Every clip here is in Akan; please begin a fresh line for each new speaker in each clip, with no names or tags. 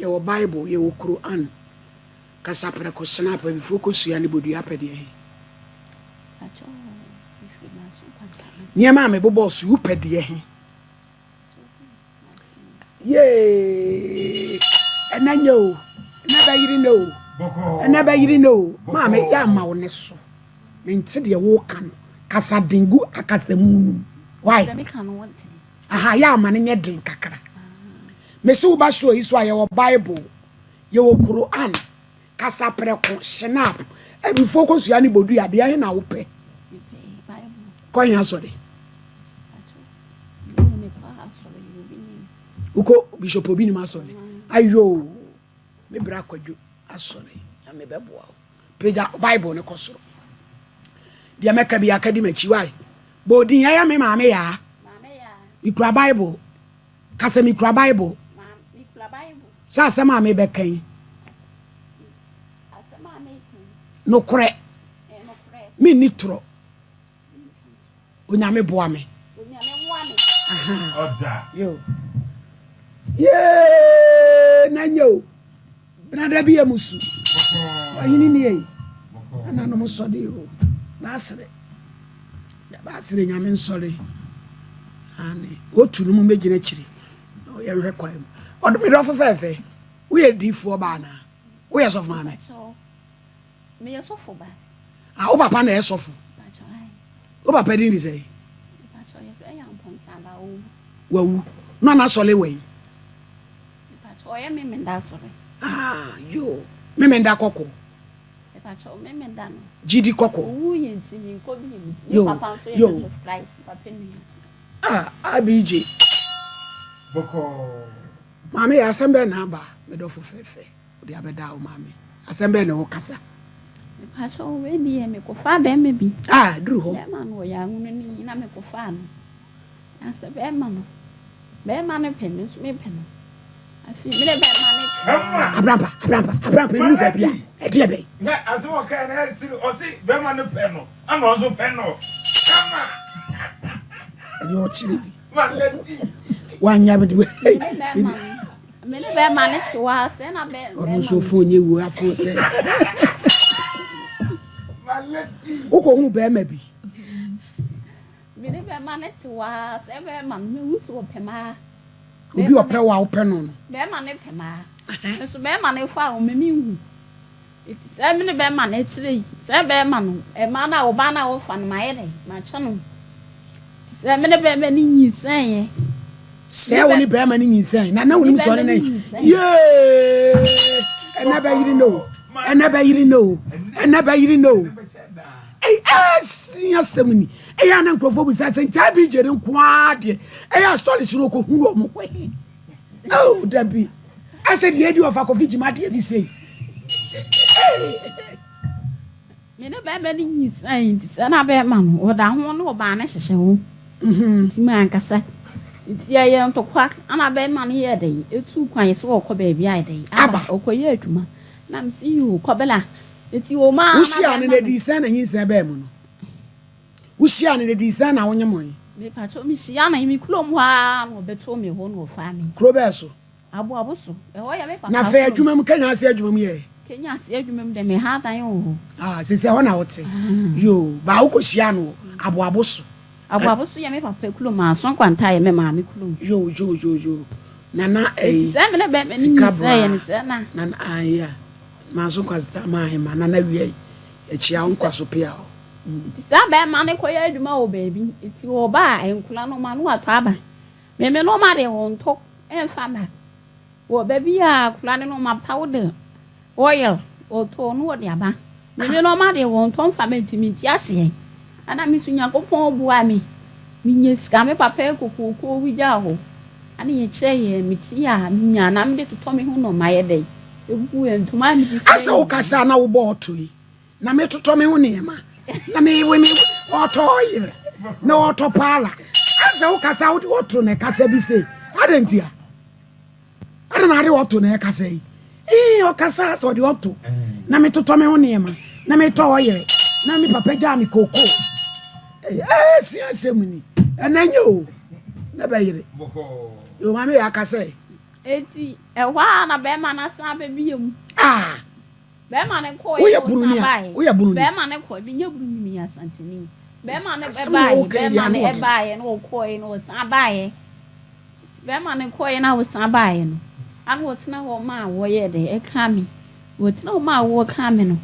Yɛwɔ Bible, yɛwɔ Qur'an, kasaprɛko, snap, abifuo kosua ne bodua apɛdeɛ he? Nneɛma a mebobɔɔ so yi, wopɛ deɛ he? Yee! Ɛnɛ nyɛ o, ɛnɛ bɛyere nɛ o, ɛnɛ bɛyere nɛ o. Maame, yɛ ama wo ne so. Mente deɛ woka no. Kasa den gu akasamu no mu. Why? Aha, yɛ ama no nyɛ den kakra. Mese wo ba show yi so a yɛwɔ Bible, yɛwɔ Quran, kasaprɛko, Schnapp, abifoɔ kosua ne bodua, deɛ he na wopɛ? Kɔ he asɔre? Wokɔ Bishop Obi nim asɔre? Ayoo, me bra Kwadwo asɔre, Nyame bɛboa wo. Pagya Bible no kɔ soro. Deɛ mɛka bi aka di m'akyi, why? Bɔ odin, ɛyɛ me maame yaa. Mekura Bible. Ka sɛ, Mekura Bible. Sɛ asɛm a mebɛka yi. Nokorɛ. Menni torɔ. Onyame boa me. Yo. Yee, na nyɛ o. Benada bi yɛ musu. Ɔhene ni ei. Nananom sɔre o. Baasere. Baasere nyame nsɔre. Ane. Otu no mu mɛgyina akyiri. Na ɔyɛ nhwɛ kwan mu. Ɔde me dɔfo fɛɛfɛ. Woyɛ diifoɔ baa anaa? Woyɛ sɔfo maame?
Meyɛ sɔfo ba.
Ah, wo papa na ɛyɛ sɔfo. Wo papa din de sɛ? Wawu. Na n'asɔre wɔ yi?
Ɔyɛ Memenda asɔre.
Ah, yoo. Memenda kɔkɔɔ.
Mepakyɛw, Memenda no.
Gyidi kɔkɔɔ.
Owu yɛ nti menkɔ bi nti.
Yo,
Me papa nso yɛ
yo.
Church of Christ, papa nua.
Ah, ABJ.
Bɔkɔɔ.
Maame yɛ asɛm bɛn na aba, me dɔfo fɛfɛ, wode abɛda wo maame. Asɛm bɛn na wokasa?
Mepakyɛw, wei deɛ mekɔfaa bɛrima bi.
Ah, duru hɔ.
Bɛrima no ɔyɛ anwonani na mekɔfaa no. Na sɛ bɛrima no, bɛrima no pɛ me nso mepɛ no. Afei me ne bɛrima no tra.
Abrampa, abrampa, abrampa enu baabi a ɛdeɛ bɛn.
Hwɛ asɛm a ɔkae no ɛyɛ sere ɔse bɛrima no pɛ no ɛna ɔno nso pɛ no kama.
Ɛdeɛ ɔkyerɛ bi. Wanya me de.
Me ne bɛrima no te hɔ a sɛ na bɛrima.
Ɔno nso fon nyɛ wuo afon sɛ. Wokɔ hu bɛrima bi.
Me ne bɛrima no te hɔ ara, sɛ bɛrima no, mehu sɛ ɔpɛ me ara.
Obi a ɔpɛ wo a wopɛ no no.
Bɛrima no pɛ me ara. Nso bɛrima no fa a, ɔma menhu. Enti sɛ me ne bɛrima no akyire yi, sɛ bɛrima no, mmaa no a, ɔbaa no a ɔfa no, mayɛ dɛn? Makyɛ no. Nti sɛ me ne bɛrima no nyinsɛneeɛ.
Sɛ wo ne bɛrima no nyinsɛn, na na wonim sɛ ɔne ne, yee, ɛnɛ bɛyere no o, ɛnɛ bɛyere no o, ɛnɛ bɛyere no o. Ei ɛsi asɛm ni. Ɛyɛ a na nkurɔfoɔ bisa sɛ nti IBJ no nko ara deɛ ɛyɛ a stories no ɔkɔhu no ɔmo hɔ he. Oh dabi. Asɛ deɛ ɛdi ɔfa kɔfi gyima deɛ bi sei.
Me ne bɛrima no nyinsɛn nti sɛ na bɛrima no ɔda ho ne ɔbaa no hyehyɛ ho nti mankasa nti ɛyɛ ntɔkwa ana bɛrima no yɛɛ dɛn ɛtuu kwan sɛ ɔkɔ baabi ayɛ dɛn aba ɔkɔyɛ adwuma na mese yoo kɔbela Enti wɔmaa na
Wohyiaa no
bɛrima
na
no.
edii sɛn na nyinsɛn baa mu no? Wohyiaa no na edii sɛn na wonyemoe?
Mepakyɛw, mihyiaa no me kurom hɔ ara na ɔbɛtoo me hɔ na ɔfaa me.
Kuro bɛn so?
Aboabo so. Ɛhɔ yɛ me papa
Na afei
kurom.
adwuma mu, Kenya ase adwuma mu yɛ?
Kenya ase adwuma mu deɛ, meha dan wɔ hɔ.
Ah, seesei ɛhɔ na wote? Yoo, baa wokɔhyiaa no wɔ Aboabo so.
Aboabo so yɛ me papa kurom, Aso Nkwanta yɛ me maame kurom.
Yoo, yoo, yoo, yoo. Nana
Enti
ɛyi,
sɛ me ne bɛrima no
sika
nyinsɛn yɛ
braa.
no sɛ na.
Nana, ah, yeah. Manso nkwasita ma ahema nana wia yi yɛkyea wo nkwaso pia o.
Nti saa bɛɛma no kɔyɛ adwuma wɔ baabi nti ɔba a nkora nnoɔma no watɔ aba me me nnoɔma deɛ ɔntɔ ɛmfa mma wɔ baabi a akora no nnoɔma powder oil ɔtɔ no ɔde aba me me nnoɔma deɛ ɔntɔ mfa mma nti mente aseɛ ɛna me nso Nyankopɔn boa me menya sika me papa ɛkɔ kookoo gyaa hɔ ɛna yɛkyerɛ yɛn me ti a menya na mede totɔ me ho nnoɔma yɛ dɛn
Asɛ wo kasa na wobɔ ɔto yi na me totɔ me ho nneɛma na me we me ɔtɔ ɔyere na ɔtɔ paala asɛ wo kasa wode ɔto na ɛkasa bi sei adɛn ntia adɛn na ade ɔto na ɛkasa yi ee ɔkasa asɛ ɔde ɔto na me totɔ me ho nneɛma na me tɔ ɔyere na me papa gyaa me koko ee si asɛm ni ɛnɛ nyɛ o na bɛyere yɛ maame yɛ akasa yi.
Enti ɛhɔ ara na bɛrima no asan aba bio.
Ah!
Bɛrima no kɔeɛ
Woyɛ
na
bununi
ɔsan
a?
baeɛ.
Woyɛ bununi?
Bɛrima no kɔeɛ, menyɛ bununi, meyɛ Asanteni. Bɛrima no
Asɛm na
baeɛ,
woka yi deɛ
bɛrima
ano
no
ɔden.
baeɛ na ɔkɔeɛ na ɔsan baeɛ. Nti bɛrima no kɔeɛ na ɔsan baeɛ no, ana ɔtena hɔ maa wɔyɛɛ dɛ ɛkaa me. Ɔtena hɔ maa wɔkaa me no,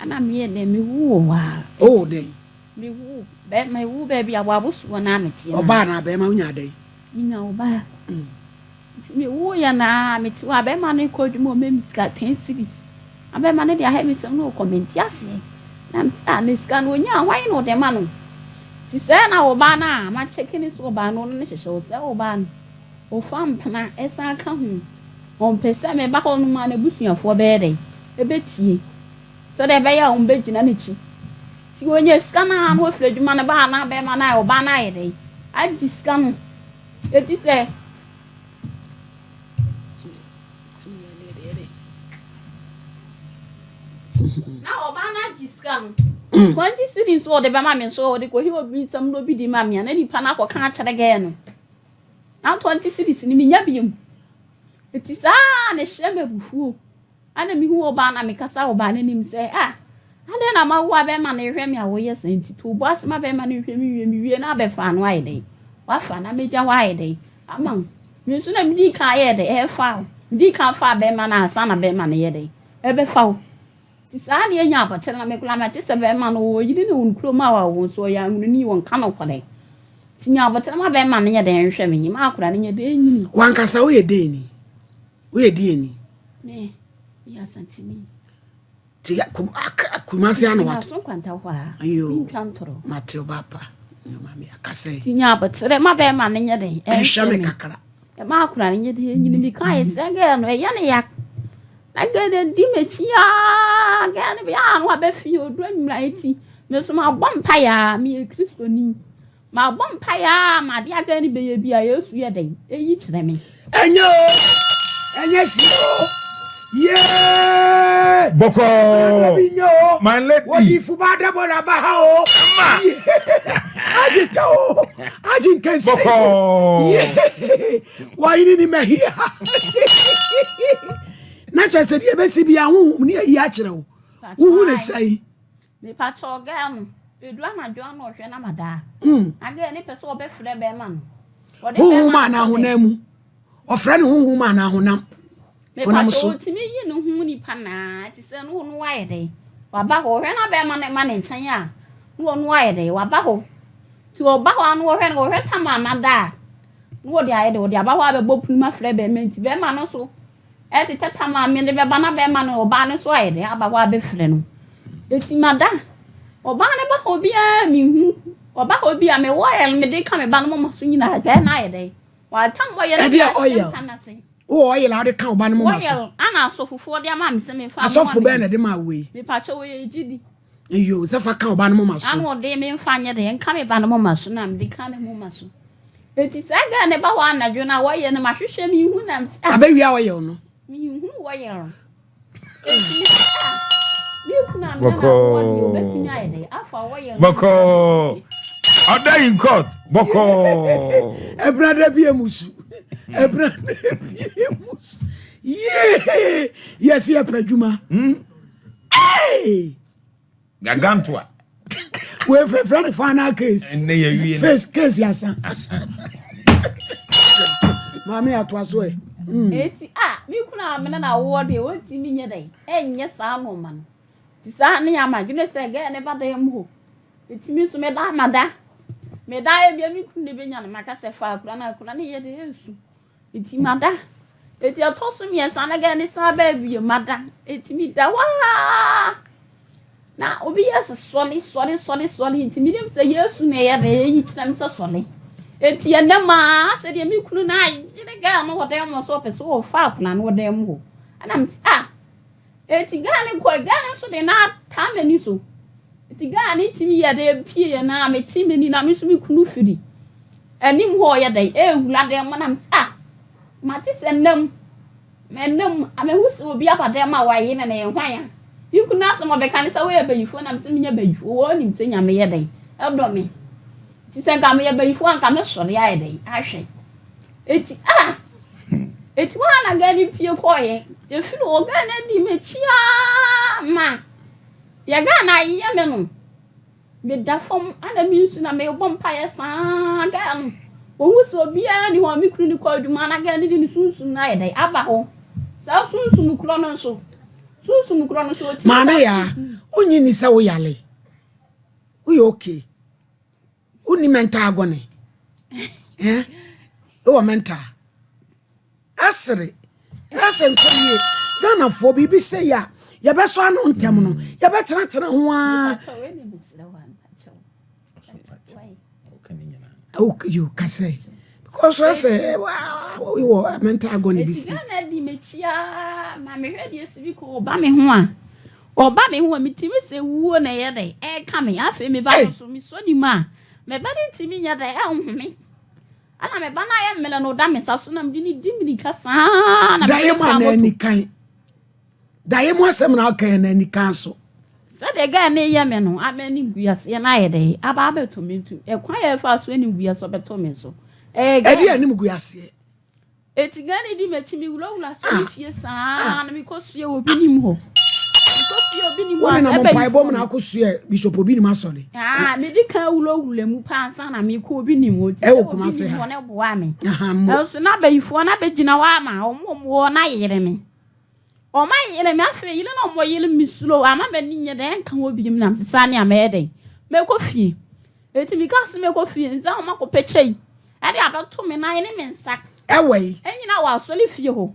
ana meyɛɛ dɛ mewoo wɔ hɔ ara.
Wowoo dɛn?
Mewoo bɛ, mewoo baabi a wɔabosoɔ no a meteɛ no
Ɔbaa
ara.
anaa bɛrima? Wonyaa dɛn?
Menya ɔbaa. Nti mewoo yɛ no ara, mete hɔ a bɛrima no rekɔ adwuma ɔma me sika ten cedis. Na bɛrima no de ahɛ me nsam na ɔkɔ, mente aseɛ. Na mese ah na sika no ɔnya a hwan na ɔde ma no? Nti sɛɛ na ɔbaa no a makyɛke ne sɛ ɔbaa no ɔno ne hyehyɛ wo sɛ ɔbaa no ɔfa mpena ɛsan ka ho. Ɔmpɛ sɛ meba hɔ nom a n'abusuafoɔ bɛyɛ dɛn? Ɛbɛtie. Sɛdeɛ ɛbɛyɛ a wɔbɛgyina n'akyi. Nti ɔnya sika no ara na ɔfiri adwuma no ba a na bɛrima no ayɛ ɔbaa no ayɛ dɛn? Agye sika no. Enti sɛ. Na ɔbaa no agye sika no. 20 cedis nso ɔde bɛma me nso ɔde kɔhwɛ obi nsam na obi de ma me a na nipa no akɔka akyerɛ gɛɛ no. Na 20 cedis no menya biom. Enti saa na ɛhyɛ me abufuo. Ɛnna mihuu ɔbaa na mekasaa ɔbaa no anim sɛ, Ah, adɛn na mawo a bɛrima no rehwɛ me a woyɛ saa nti? To wo bo ase ma bɛrima no nhwɛ me wie. Mewie na abɛfa ano ayɛ dɛn? Wafa na megya hɔ ayɛ dɛn ama wo? Me nso na midii kan yɛɛ dɛn? Ɛfaa wo. Midii kan faa bɛrima no ansa na bɛrima no yɛ dɛn? Ɛbɛfa wo. Nti saa na yɛanya aboterɛ na me koraa mate sɛ bɛrima no ɔwɔ yere ne wɔ ne kurom a wawo nso ɔyɛ anwononi, ɔnka nokorɛ. Nti nya aboterɛ ma bɛrima no nyɛ dɛn nhwɛ me, ma akwadaa no nyɛ dɛn nyini.
W'ankasa woyɛ dɛn ni? Woyɛ deɛn ni?
Me, meyɛ Asanteni.
Te ya kum ak Kumasi ano wat.
Aso nkwanta hɔ a.
Ayo.
Mentwa ntoro.
Mate ɔba pa. Yo maame akasa yi.
Ti nya abotere ma bɛrima no nyɛ den.
Ɛnhwɛ me kakra.
Ɛma akora no nyɛ den. Nyini mi ka yɛ sɛ gɛɛ no ɛyɛ ne ya. Na gɛɛ no di m'akyi aa gɛɛ no bɛyɛ ano abɛfie oduro anwummerɛ eti. Me nso mabɔ mpaeɛ a meyɛ Kristoni. Mabɔ mpaeɛ ara ma adeɛ a ne bɛyɛ bi a Yesu yɛ dɛn? Ɛyi kyerɛ me.
Ɛnyɛ o, ɛnyɛ si o, yee.
Bɔkɔɔ.
Bi nyɛ o.
My lady.
Wɔdi fuba Deborah ba ha o.
Ɛma.
Agye ta o, agye nkɛnse.
Bɔkɔɔ.
Yee. Wɔyene ni mɛhia. Na kyerɛ sɛ deɛ ɛbɛsi bi ahohom ne ayi akyerɛ wo. Wohu ne sɛn?
Mepakyɛw girl no, edu anadwo a na ɔhwɛ na mada. Na girl no pɛ sɛ ɔbɛfrɛ bɛrima no. Ɔde
Honhom
bɛrima no
anaa
kɔ dɛm.
honam mu? Ɔfrɛ no honhom anaa honam? Honam
Mepakyɛw
so.
otumi yi ne ho nipa naa te sɛ no ɔno ayɛ dɛn? Waba hɔ. Ɔhwɛ na bɛrima no ma ne nkyɛn a, na ɔno ayɛ dɛn? Waba hɔ. Nti ɔba hɔ a na ɔhwɛ no, ɔhwɛ tam a mada a, na ɔde ayɛ dɛn? Ɔde aba hɔ abɛbɔ punu mu afrɛ bɛrima nti bɛrima no nso Ɛtetɛ tam a mede bɛba na bɛrima no ɔbaa no nso ayɛ dɛn aba hɔ abɛfrɛ no. Enti mada. Ɔbaa no ba hɔ biara menhu. Ɔba hɔ bi a mewɔ oil no mede ka me ba no moma so nyinaa gyae na ayɛ dɛn. Watam oil no
Ɛdeɛ
de ahyɛ
oil?
mpa no ase.
Wowɔ oil a wode ka wo ba no moma so?
Oil ana asɔfofoɔ de ama me sɛ memfa mmoa
Asɔfo
me
bɛn na ɛde maa wo yi?
Mepakyɛ wɔyɛ gyidi.
Iyo, sɛ fa ka wo ba no moma so.
Ana ɔde memfa nyɛ dɛn nka me ba no moma so na mede ka ne moma so. Enti saa girl no ba hɔ anadwo no a wɔyɛ no mahwehwɛ menhu na mese ah.
Abɛwia oil no.
Menhunu oil no. Enti mese ah me kunu a mene na awoɔ deɛ obɛtumi ayɛ dɛn afa oil no.
Bɔkɔɔ. Ɔda in court. Bɔkɔɔ.
Ɛbrada bi emusu. Ɛbrada bi emusu. Yee! Yɛsi ɛpɛ adwuma. Hmm? Hey!
Gargantua.
Wei frɛfrɛ no final case.
Ɛnɛ yɛ wie no.
Face case yasa. Maame atoa so ɛ.
Mm. Eti a me kunu a mene na awoɔ deɛ ɔntumi nyɛ dɛn ɛnyɛ saa nnoɔma no. Nti saa ne yɛ ama dwene sɛ gɛɛ ne ba dan mu hɔ. Ɛtumi nso meda ama da. Meda ebia me kunu ne bɛnya no maka sɛ fa akura no akura no yɛ dɛ ɛnsu. Enti mada. Enti ɛtɔ so mmiɛnsa na gɛɛ ne san baa bio, mada. Enti meda hɔ ara na obi yɛ sɛ sɔre, sɔre, sɔre, sɔre. Enti menim sɛ Yesu na ɛyɛ dɛ, ɛyi kyerɛ me sɛ sɔre. Enti ɛnɛ maa sɛdeɛ me kunu no ayere gɛɛ no wɔ dan mu sɛ ɔpɛ sɛ ɔfa akwadaa no wɔ dan mu hɔ. Ɛna me sɛ ah, Enti guy no kɔe, guy no nso de n'ataa m'ani so. Enti guy no tumi yɛ dɛ pie yɛ na mete m'ani na me nso me kunu firi anim hɔ ɔyɛ dɛn ɛrewura dan mu na me sɛ ah mate sɛ nnam m'anam amehu sɛ obi aba dan mu a waye no na ɛyɛ hwan a me kunu asɛm ɔbɛka ne sɛ woyɛ bayifoɔ na me sɛ menyɛ bayifoɔ wɔnim sɛ nyame yɛ dɛn ɛdɔ me nti sɛ nka meyɛ bayifoɔ a nka mɛsɔre ayɛ dɛn ahwɛ enti ah. Eti hɔ ara na girl no pue kɔeɛ. Ɛfiri hɔ girl no adi m'akyi ara ma deɛ girl no ayɛ me no, meda fam na meresu na merebɔ mpaeɛ saa girl no ɔhu sɛ obiara nni hɔ a me kunu no kɔ adwuma na girl no de ne sunsum no ayɛ dɛn aba hɔ. Saa sunsum korɔ no nso, sunsum korɔ no nso ɔtumi
Maame Yaa, wonnye nni sɛ woyare? Woyɛ okay? Wonni mental agony? Eh? Wowɔ mental? Ɛsere. Ɛsɛ nkɔ yie. Ghanafoɔ biribi sɛ yɛ a yɛbɛsɔ ano ntɛm no yɛbɛtenatena ho ara. You kasa yi because ɛsɛ wɔ mental agony bi si.
Ghana di m'akyi ara ma mehwɛ deɛ si bi kɔ ɔba me ho a ɔba me ho a metumi sɛ wuo na ɛyɛ dɛ ɛka me afei me ba no so mesɔ ne mu a me ba no ntumi nyɛ dɛ ɛnhome. Ɛna me ba no ayɛ mmerɛ no ɔda me nsa so na mede no di mmirika saa na
Daeɛ mu anaa anikan? Daeɛ mu asɛm na ɔka anaa anikan so?
Sɛdeɛ guy no reyɛ me no ama animguaseɛ no ayɛ dɛ aba abɛto me nti ɛkwan a ɛfa so animguaseɛ ɔbɛto me so.
Ɛyɛ guy. Ɛde animguaseɛ.
Eti Gani di m'akyi, mewurawura asɔrefie saa na mekɔsua wɔ obi nim hɔ. Mekɔsua obi nim hɔ
Wo
a,
nenam
ɛbɛyi
mpaebɔ mu
fam.
na akɔsua Bishop Obi nim asɔre.
Ah, medi kan wurawura mu paa ansa na mekɔ obi nim hɔ. Nti
Ɛwɔ
sɛ obi
Kumasi
nim
ha.
hɔ no boa me.
Aha, mo.
Nanso na abayifoɔ no abɛgyina hɔ ama wɔn a wɔwɔ hɔ no ayere me. Wɔn ayere me, afei yere na wɔyere me suro ama m'ani nyɛ dɛn nka hɔ biom na mete saa nea mɛyɛ dɛn mɛkɔ fie. Enti mekaa sɛ mɛkɔ fie nti na wɔakɔpɛ kyɛi de abɛto me nan ne me nsa.
Ɛwɔ yi.
Ɛnyina wɔ asɔre fie hɔ.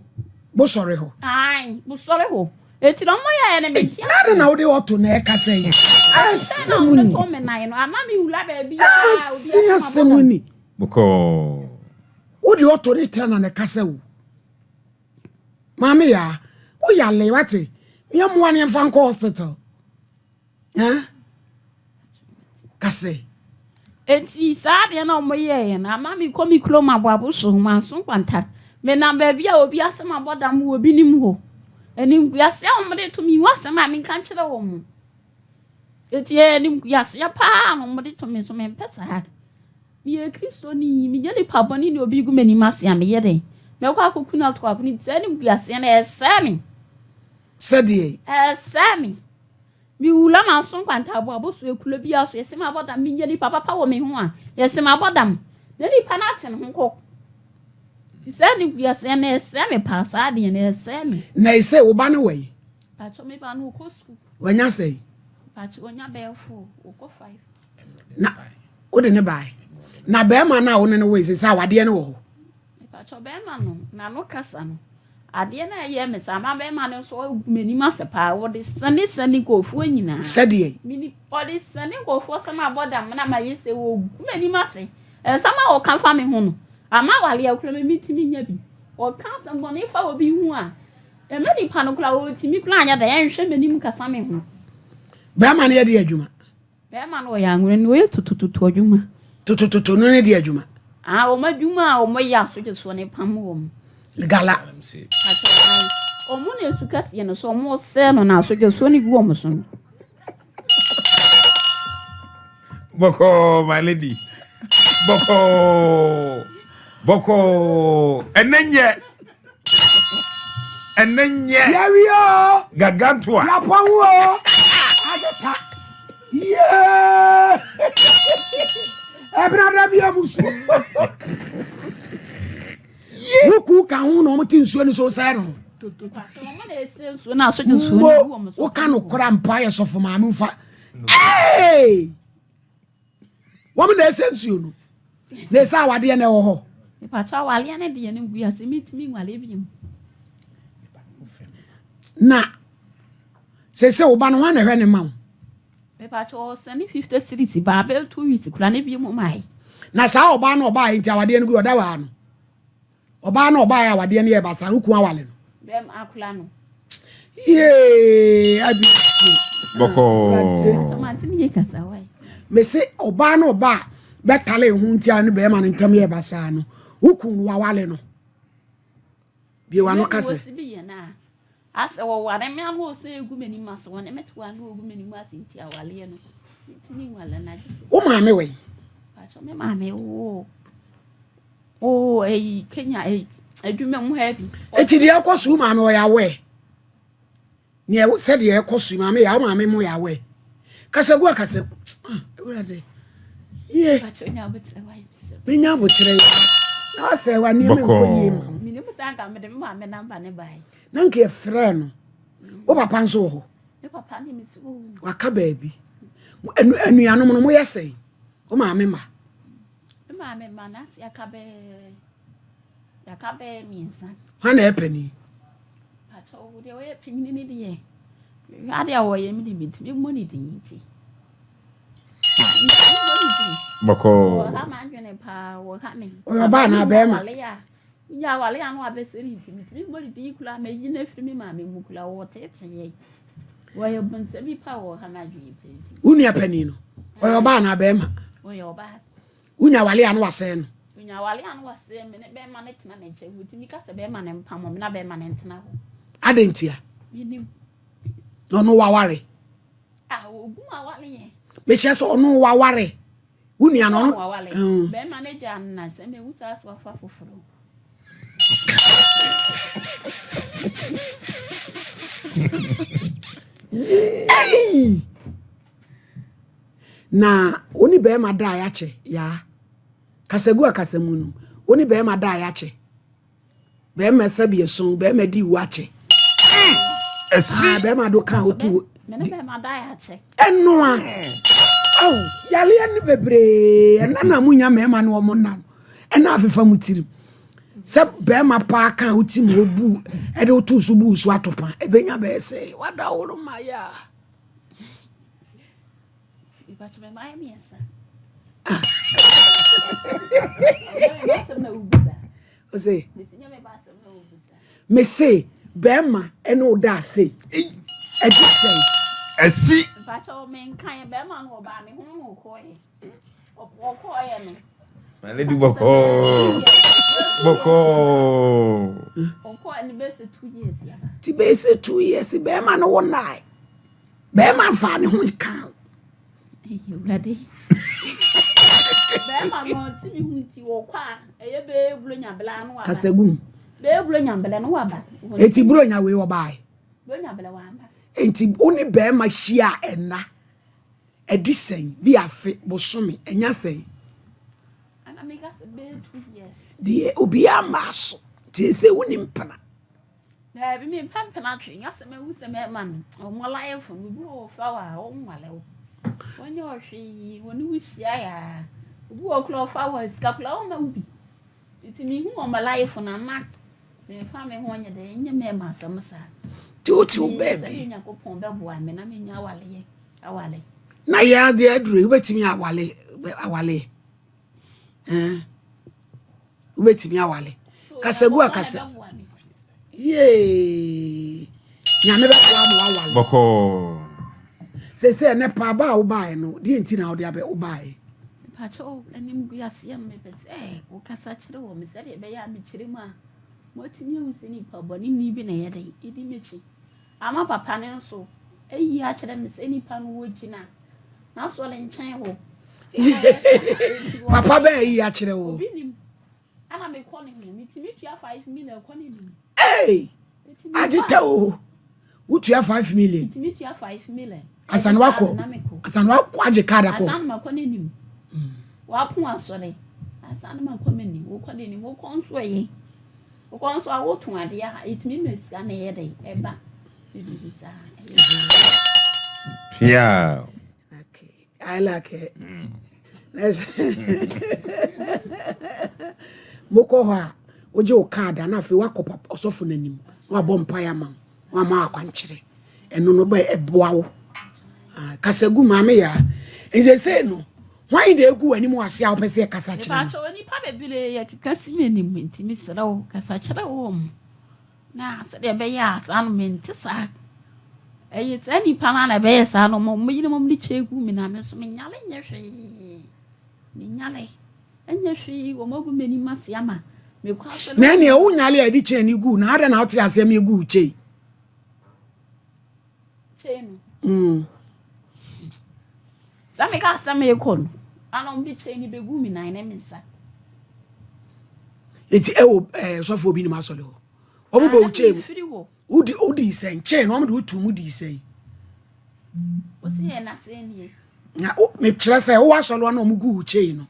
Bosɔre hɔ.
Ae, bosɔre hɔ. Enti na wɔyɛɛ no mente
aseɛ. Na adɛn na wode ɔto na ɛkasa yi? Asɛm ni.
Wɔde to me nan no, ama me wura baabi a obi asɛm abɔ
Asɛm ni.
Bɔkɔɔ.
Wode ɔto ne tena na ɛkasa o. Maame yaa, woyale wate. Yɛmmoa no yɛmfa nkɔ hospital. Eh? Kase.
Enti saa adeɛ no a wɔyɛeɛ no, ama mekɔ me kurom aboabo so, manso nkwanta. Menam baabi a obi asɛm abɔ dam wɔ obi nim hɔ. Animguaseɛ a wɔde to me, nhu asɛm a menka nkyerɛ wɔn. Enti ɛyɛ animguaseɛ paa na wɔde to me so, mempɛ saa. Meyɛ Kristoni, menyɛ nipa bɔne na obi gu m'anim ase a, meyɛ dɛn? Mɛkɔ akɔku no ato apono. Saa animguaseɛ no, ɛsɛe me.
Sɛdeɛ.
Ɛsɛe me. Me wura m'aso nkwanta aboabo so ekuro biara so yɛse mabɔ dam menyɛ nipa papa wɔ me ho a yɛse mabɔ dam na nipa no ate ne ho kɔ nti saa animguaseɛ no ɛsɛe me paa saa adeɛ no ɛsɛe me.
Na ese wo ba no wɔ yi?
Pakyɛ me ba no ɔkɔ sukuu.
Wanya sɛn?
Pakyɛ wanya bɛyɛ four ɔkɔ five.
Na wode ne bae? Na bɛrima no a wo ne no woe sese awadeɛ no wɔ hɔ?
Mepakyɛw, bɛɛma no n'ano kasa no, adeɛ no a ɛyɛ me saa ma bɛɛma no nso agu m'anim ase paa, ɔde sane sane nkurɔfoɔ nyinaa.
Sɛdeɛn?
Meni, ɔde sane nkurɔfoɔ sɛ mabɔ dam na mayɛ sei, ɔgu m'anim ase. Nsɛm a ɔka fa me ho no, ama awareɛ koraa me mentumi nya bi. Ɔka asɛm bɔne fa obi ho a, ɛma nipa no koraa ɔntumi koraa nyɛ dɛn, ɛnhwɛ m'anim nkasa me ho.
Bɛɛma no yɛ deɛ adwuma?
Bɛɛma no ɔyɛ anwene no ɔyɛ totototo adwuma.
Totototo no ne deɛ adwuma.
Ah wɔn adwuma a wɔn yɛ asogyesoɔ no pam wɔn.
Gala.
Pakyɛ ae wɔn na esu kɛseɛ no so wɔn sɛɛ no na asogyesoɔ no gu wɔn so no.
Bɔkɔɔ my lady bɔkɔɔ bɔkɔɔ ɛnɛ nyɛ. Ɛnɛ nyɛ.
Yɛwie o.
Gargantua.
Yɛapɔn o. Agyeta. Yee. Ɛbrada bi amusuo. Wuku ka ho na wɔn te nsuo no so sɛ no. Mo woka no kora mpa yɛ sɔfo maame nfa. Ee. Wɔn na ɛsɛ nsuo no. Na ɛsɛ awadeɛ na ɛwɔ hɔ.
Mepakyɛ awadeɛ no deɛ no gu ase metumi nwale bio.
Na sese wo ba no hwan na ɛhwɛ ne ma wo?
Mepakyɛ ɔsɛne 50 series ba abɛyɛ 2 weeks kura ne bi mu mae.
Na saa ɔbaa no ɔbaa nti awadeɛ no gu ɔda waa no. Ɔbaa no ɔbaa awadeɛ no yɛ basaa no kun awale no.
Bɛm akora no.
Yee abi.
Bɔkɔɔ.
Mese ɔbaa no ɔbaa bɛtale ho nti a ne bɛrima no ntam yɛ basaa no wo kun no wawale no. Bie wano ka sɛ.
Asɛ wɔware me ano ɔsɛ egu m'anim ase wɔne me to ano ogu m'anim ase nti awaleɛ no metumi nwale no agye sɛ.
Wo maame wɔ yi?
Pakyɛ me maame wo. Oh, eyi Kenya eyi. Adwuma mu ha bi.
Eti deɛ ɛkɔ so maame ɔyɛ aware. Nea sɛdeɛ ɛkɔ so maame yɛ maame mo yɛ aware. Kasa gu akasa. Ah, Awurade. Yie. Menya abokyerɛ yi. Na wasɛ wa nneɛma nkɔ yie ma wo.
Menim sɛ anka mede me maame namba ne bae.
Na nka yɛfrɛ no. Wo papa nso wɔ hɔ.
Me papa ne me si wɔ.
Waka baabi. Anuanom no moyɛ sɛn? Wo maame ma.
Me maame ma na ase aka bɛɛ yɛaka bɛɛ mmiɛnsa.
Hwan na ɛyɛ panin?
Pakyɛw deɛ ɔyɛ panyin ne deɛ mehwɛ adeɛ a ɔyɛ me de metumi mmɔ ne din nti. Metumi mmɔ ne din.
Bɔkɔɔ.
Ɔha m'adwene paa ɔha me.
Ɔyɛ ɔbaa anaa bɛrima?
Wonya awale a na wabɛsɛe ne nti metumi mmɔ ne din koraa mayi no afiri me maame mu koraa wɔteetee yɛn. Wɔyɛ bonsam bi pa wɔ ha m'adwene pɛ nti.
Wo nua panin no ɔyɛ ɔbaa anaa bɛrima?
Ɔyɛ ɔbaa.
Wonya awale a na wasɛe no?
Wonya awale a na wasɛe me ne bɛrima no tena ne nkyɛn wɔtumi ka sɛ bɛrima no mpamo me na bɛrima no ntena hɔ.
Adɛn ntia?
Menim.
Na ɔno waware?
Ah, ogu awale yɛ.
Mekyerɛ sɛ ɔno waware. Wo nua no ɔno.
Bɛrima no gya no na sɛ mehu saa so afa foforɔ.
Na wo ne bɛrima da a yɛakyɛ yaa kasagu akasamu no wo ne bɛrima da a yɛakyɛ Bɛrima sɛbi ɛso bɛrima di wu akyɛ.
Ɛsi.
Ah, bɛrima do kan otu.
Mene bɛrima da yɛ akyɛ.
Ɛnoa. Aw, yaleɛ no bebree ɛna na mo nya mmarima no wɔn nna no ɛna afefa mo tirim sɛ bɛrima paa kan wo ti mu obu ɛde wotu so bu so atopa ebenya bɛyɛ sɛ wada wo no ma yɛ a. Ose, mese bɛrima ɛne wo da ase ɛde sɛn.
Ɛsi. Mane di bɔkɔɔ bɔkɔɔ.
Ti bɛyɛ sɛ 2 years bɛrima no wo nae. Bɛrima nfa ne ho nka ho.
Awurade. Bɛrima no ɔte me ho nti wɔkɔ a ɛyɛ bɛyɛ buro nyabela no waba.
Kasagum.
Bɛyɛ buro nyabela no waba.
Eti buro nya wei wɔbae.
Buro nyabela waba.
Enti wo ne bɛrima hyia ɛna ɛdi sɛn bi afe bosome ɛnya sɛn.
Ana meka sɛ bɛyɛ 2 years.
Deɛ obiara mmaa so tie sɛ wo ne mpena.
Daabi, mempɛ mpena twe. Nyɛ sɛ mahu sɛ mɛma no. Wɔn life no, obi wɔ hɔ fa wo a, ɔnwale wo. Wɔnyɛ wo hwee, wɔne wo hyia yɛ a. Obi wɔ hɔ koraa ɔfa wo a, sika koraa ɔmma wo bi. Nti mehu wɔn life no a, na memfa me ho nyɛ dɛ, nyɛ mɛma asɛm saa.
Nti wote wo baabi.
Sɛdeɛ Nyankopɔn bɛboa me na menya awaleɛ, awale.
Na yɛ adeɛ aduro yi, wobɛtumi awale, awale. Eh. Wobɛtumi awale. Kasagu akasa. Yee. Nyame bɛboa ma wawale.
Bɔkɔɔ.
Sese ɛnɛ pa aba a wobaeɛ no, deɛ nti na wode abɛ wobaeɛ?
Mepakyɛw, animguaseɛ no mepɛ sɛ wokasa kyerɛ wɔ me sɛdeɛ ɛbɛyɛ a mekyerɛ mu a moatumi ahu sɛ nipa bɔneni bi na ɛyɛ dɛn ɛdi m'akyi. Ama papa no nso ayi akyerɛ me sɛ nipa no wɔgyina n'asɔre nkyɛn hɔ.
Papa bɛn ayi akyerɛ wo?
Obi nim. Ana mekɔ ne ho. Metumi tua 5 million kɔ n'anim.
Hey! Agye ta o. Wotua 5 million.
Metumi tua 5 million.
Asane wakɔ. Asane wakɔ agye card akɔ.
Asane makɔ n'anim. Wako asɔre. Asane makɔ m'anim. Wokɔ n'anim. Wokɔ nso ɛyɛ. Wokɔ nso a wotɔn adeɛ a ɛtumi ma sika na ɛyɛ dɛ ɛba. Biribi saa.
Pia.
Okay. I like it. Mokɔ hɔ a wogye wo card a na afei woakɔ papa ɔsɔfo no anim na wabɔ mpaeɛ ama wo na wama akwankyerɛ ɛno no bɛ ɛboa wo. Ah, kasa gu maame yaa nsesei no hwan na egu w'anim ase a wopɛ sɛ yɛkasa kyerɛ no?
Mepakyɛw nnipa bebree yɛ keka si m'anim nti mesrɛ wo kasa kyerɛ wɔn na sɛdeɛ ɛbɛyɛ a saa no mente saa. Ɛyɛ saa nnipa no a na ɛbɛyɛ saa no ɔmo yerenom de kyɛ gu me na me nso menyale nyɛ hwee. Menyale nyɛ hwee wɔn agu m'anim ase ama mekɔ asɔre.
Na ɛnea wonyale a yɛde kyɛn ne gu na adɛn na wote aseɛ ma egu wo kyɛn?
Kyɛn no. Sɛ meka sɛ mekɔ no, ana ɔmo de kyɛn no bɛgu me nan ne me nsa.
Eti ɛwɔ ɛɛ sɔfo bi nim asɔre hɔ. Wɔn bɔ wo mu. Wodi wodi sɛn kyɛn na wɔn de wotu mu di sɛn.
Wosi yɛ na sɛn nie.
Na o mekyerɛ sɛ wowɔ asɔre hɔ na wɔn gu wo kyɛn no.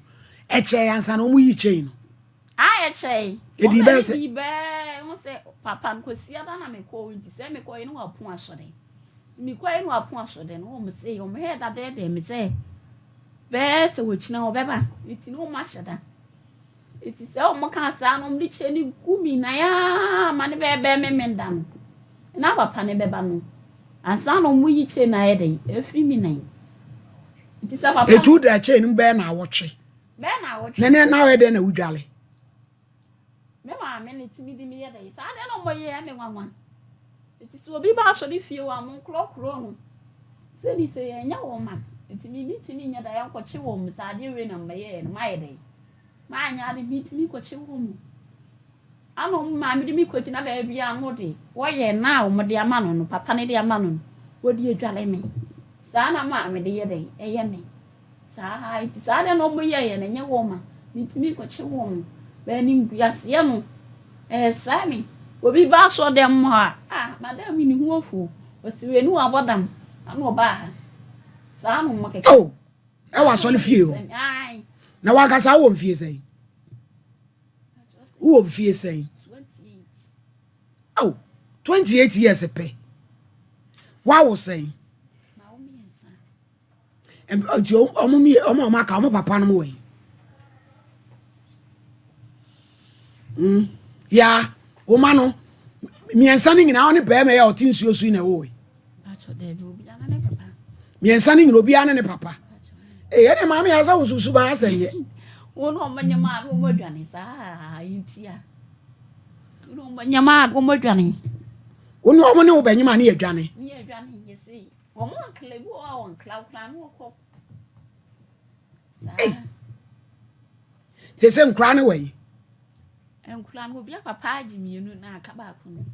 Ɛkyɛ ansa na wɔn yi kyɛn no.
A ɛkyɛ.
Edi bɛyɛ sɛ.
Edi bɛɛ ho sɛ papa no kɔsi aba na mekɔ nti sɛ mekɔ yi no wapon asɔre. Mekɔ yi no wapon asɔre no wɔn se wɔn hɛ dadɛɛdɛɛ me sɛ bɛɛ sɛ wɔkyina wɔbɛba nti ne wɔn ahyɛ da. Enti sɛ wɔkaa saa na wɔde kyɛ no gu me nan ara ma no bɛyɛ bɛyɛ memenda no, na papa no bɛba no, ansa na wɔyi kyɛ no ayɛ dɛn afiri me nan. Enti sɛ papa.
Eti woda kyɛ no mu bɛyɛ naawɔtwe.
Bɛyɛ naawɔtwe.
Na ne na ɔyɛ dɛn na wodwale?
Me maame na etumi de me yɛ dɛn. Saa deɛ na wɔyɛ me nwanwa. Enti sɛ obi ba asɔre fie hɔ a, monkorɔkorɔ no. Sɛni sɛ yɛnyɛ wɔn ma, enti me mentumi nyɛ dɛn nkɔkye wɔn saa adeɛ wei na meyɛɛ no mayɛ dɛn. Manyɛ ade metumi kɔkye wɔn mu. Ana wɔn maame de me kɔgyina baabi a no de wɔyɛ na a wɔde ama no no, papa no de ama no no, wɔde adwale me. Saa na maame de yɛ dɛn? Ɛyɛ me. Saa nti saa deɛ na wɔyɛeɛ no ɛnyɛ wɔn ma metumi kɔkye wɔn. But animguaseɛ no, ɛresɛe me. Obi ba asɔrdan mu ha a, ah, madam yi ne ho afu o, ɔsi wei ne wabɔ dam, ana ɔbaa ha. Saa na wɔkeka.
Oh! Ɛwɔ asɔre fie hɔ. Na wankasa wowɔ mfie sɛn? Wowɔ mfie sɛn? Oh, 28 years pɛ. Wawo sɛn? Nti ɔmo mie ɔmo a ɔmo aka ɔmo papa no mo wɔ yi. Mm. Ya, woma no mmiɛnsa no nyinaa ɔne bɛrima yɛ ɔte nsuo so yi na ɛwɔ yi. Mmiɛnsa no nyinaa obiara ne ne papa. Ee ɛne maame yɛ asɛ wosusu ba asɛ nyɛ.
Wɔn a wɔnyɛ maa no wɔn adwane saa ntia. Wɔn a wɔnyɛ maa no wɔn adwane.
Wɔn a wɔn ne wo bɛnyɛ maa no yɛ adwane.
Ne yɛ adwane yɛ se wɔn ankla bi wɔ hɔ a wɔn nkla koraa no wɔkɔ. Saa.
Te sɛ nkura no wɔ yi.
Nkura no obi apapa agye mmienu na aka baako no.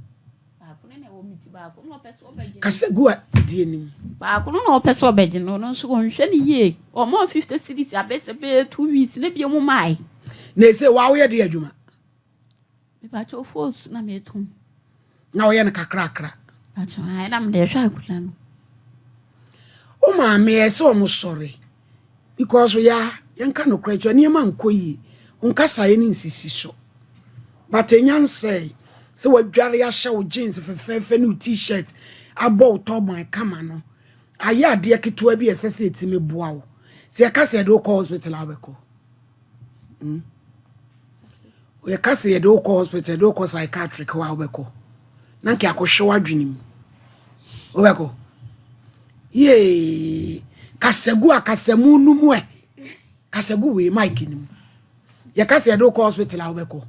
Baako no na ɛwɔ me ti baako no ɔpɛ sɛ ɔbɛgye.
Kasa gu adeɛ nim.
Baako no na ɔpɛ sɛ ɔbɛgye no no nso ɔnhwɛ no yie. Ɔma 50 cedis abɛsɛ bɛyɛ 2 weeks na bio mu mae.
Na ese wa woyɛ de adwuma.
Mepakyɛw phones na metɔn.
Na woyɛ no kakrakra.
Pakyɛw ae na mede hwɛ akwadaa no.
Wo maame ɛsɛ ɔmo sɔre because ya yɛnka nokorɛ kyerɛ nneɛma nkɔ yie wo nkasaeɛ no nsisi so but ɛnya nsɛe sɛ wadware ahyɛ wo jeans fɛfɛɛfɛ ne wo t-shirt abɔ wo turban kama no ayɛ adeɛ ketewa bi a ɛsɛ sɛ ɛtumi boa wo sɛ yɛka sɛ yɛde wo kɔ hospital a wobɛkɔ hmm? Yɛka sɛ yɛde wo kɔ hospital, yɛde wo kɔ psychiatric hɔ a wobɛkɔ. Na nka akɔhwɛ w'adwene mu. Wobɛkɔ. Yee. Kasagu a kasamu no mu ɛ. Kasagu wei mic no mu. Yɛka sɛ yɛde wo kɔ hospital a wobɛkɔ.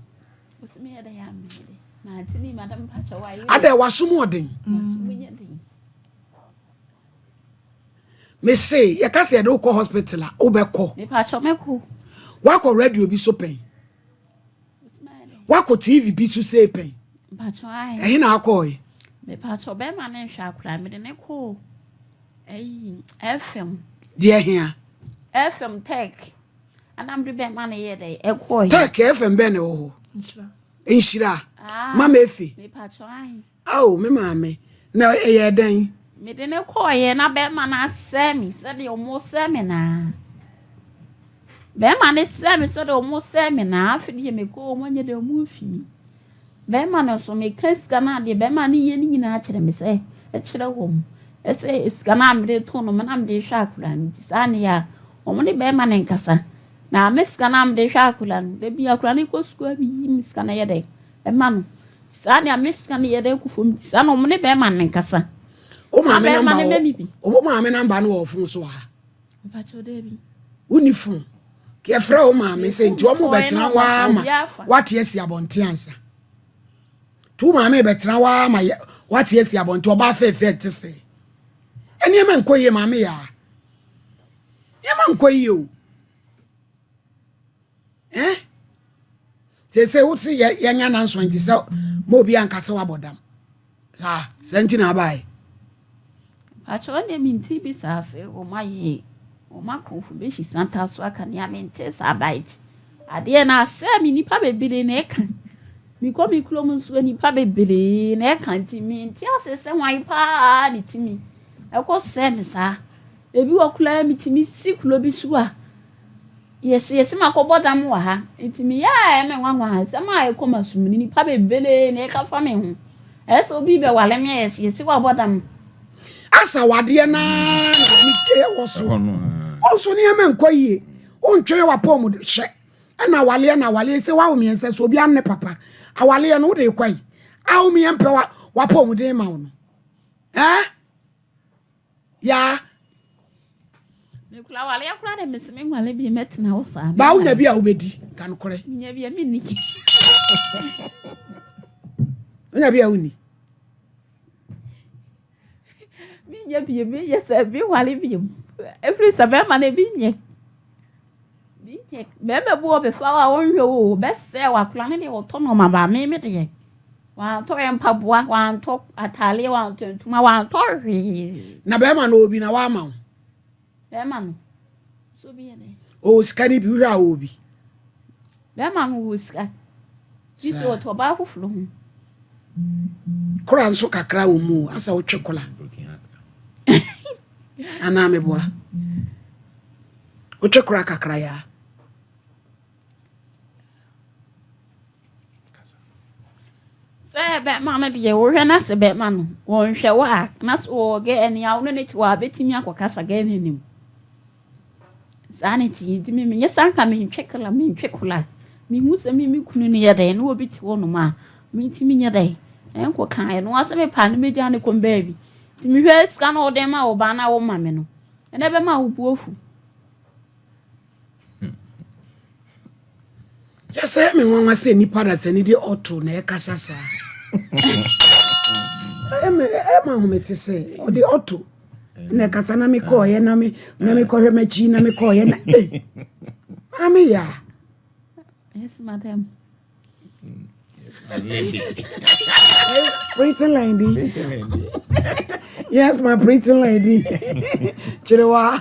Ada wasom ɔden. Mese yɛka sɛ yɛde wo kɔ hospital a wobɛkɔ. Wakɔ radio bi so pɛn. Wakɔ TV bi so sei pɛn. Ɛhe na akɔe?
Mepatɔ bɛrima ne nhwɛ akora mede ne kɔ ɛyi FM.
Deɛ hia.
FM Tech. Anam de bɛrima ne yɛ dɛ ɛkɔe.
Tech FM bɛn na ɛwɔ hɔ? Nhyira. Ah, Mama Efe.
Mepatɔ ahe.
Ao me maame, na ɛyɛɛ dɛn?
Mede no kɔeɛ na bɛrima no asɛe me sɛdeɛ wɔsɛe me no ara. Bɛrima no sɛe me sɛdeɛ wɔsɛe me no ara. Afei deɛ mekɔɔ wɔn anyɛ deɛ wɔmfi me. Bɛrima no nso meka sika no adeɛ bɛrima no yɛ no nyinaa kyerɛ me sɛ ɛkyerɛ wɔn sɛ sika no a mede to no na mede hwɛ akwadaa no nti saa ne yɛ a wɔn ne bɛrima no nkasa. Na me sika no a mede hwɛ akwadaa no da bi akwadaa no kɔ sukuu a meyi me sika no yɛ dɛ ɛma no. Saa nea me sika no yɛ dɛ kɔ fam nti saa na wɔn ne bɛrima no nkasa.
Wo maame namba wɔ wo maame namba no wɔ fon so wɔ ha.
Mpakyɛw daabi.
Wonni fon. Yɛfrɛ wo maame sɛ nti wɔn bɛtena hɔ ara ma wate asi abɔnten ansa. To wo maame bɛtena hɔ ara ma wate asi abɔnten ɔbaa fɛɛfɛ te sɛ. Nneɛma nkɔ yie maame yaa. Nneɛma nkɔ yie o. Eh? Sese wo se yɛnyɛ announcement sɛ ma obi anka sɛ wabɔ dam. Saa, saa nti na abae.
Pakyɛ ɔne mente bi saa se wɔn ayɛ wɔn akɔnfo bɛhyi santa so aka nea mente saa bite. Adeɛ no asɛe me nnipa bebree na ɛka. Mekɔ me kurom nso nnipa bebree na ɛka nti mente ase sɛ hwan paa ne tumi ɛkɔ sɛe me saa. Ebi wɔ koraa metumi si kuro bi so a yɛse yɛse makɔbɔ dam wɔ ha nti meyɛ a ɛyɛ me nwanwa asɛm a ɛkɔ m'asom no nnipa bebree na ɛka fa me ho. Ɛyɛ sɛ obi bɛwale me a yɛse yɛse wabɔ dam.
Asa wadeɛ no ara na w'ani gye wɔ so. Wo nso nneɛma nkɔ yie. Wontwɛn w'apɔmuden hwɛ. Ɛna awaleɛ na awaleɛ sɛ wawo mmiɛnsa so obi anne papa. Awaleɛ no wode kɔ yi. A wo mmiɛ mpɛ w'apɔmuden ma wo no. Eh? Yaa.
Mekura awaleɛ koraa de mese me nwale bi mɛtena hɔ saa.
Ba wonya bi a wobɛdi ka nokorɛ.
Menya bi a menni.
Wonya bi a wonni.
Menyɛ bio, menyɛ sɛ menware bio. Ɛfiri sɛ bɛrima no ebi nyɛ. Bi nyɛ. Bɛrima bi wɔ bɛfa wo a ɔnhwɛ wo o, bɛsɛe wo akora no deɛ ɔtɔ nneɛma ba me me deɛ. Wantɔ mpaboa, wantɔ ataadeɛ, wantɔ ntoma, wantɔ hwee.
Na bɛrima no ɔwɔ bi na wama wo?
Bɛrima no, so bi yɛ dɛ.
Ɔwɔ sika no bi, wohwɛ a ɔwɔ bi?
Bɛrima no wɔ sika. Bi sɛ ɔte ɔbaa foforɔ ho.
Kora nso kakra wɔ mu asɛ wotwe kola. Anaa meboa. Wotwe kora kakra yaa.
Sɛ bɛrima no deɛ wohwɛ na sɛ bɛrima no wɔnhwɛ wo a na sɛ wɔwɔ gɛɛ ni a wo ne ne te hɔ a bɛtumi akɔkasa gɛɛ no anim. Saa na ɛteɛ nti me menyɛ saa nka mentwe kola mentwe kola mehu sɛ me me kunu no yɛ dɛn na obi te hɔnom a mentumi nyɛ dɛn ɛnkɔka ɛno ara sɛ mepɛ a no mɛgya ne kɔm baabi nti mehwɛ sika na ɔde ma wo ba na wo ma me no ɛnɛ bɛma wo bu afu.
Kyɛ sɛ ɛyɛ me nwanwa sɛ nnipa dasani de ɔto na ɛkasa saa. Ɛyɛ me ɛyɛ me ahomete sɛ ɔde ɔto na ɛkasa na mekɔɔyɛ na me na mekɔhwɛ m'akyi na mekɔɔyɛ na ei maame yaa.
Yes, madam.
Pretty lady. Yes, my pretty lady. Chirewa.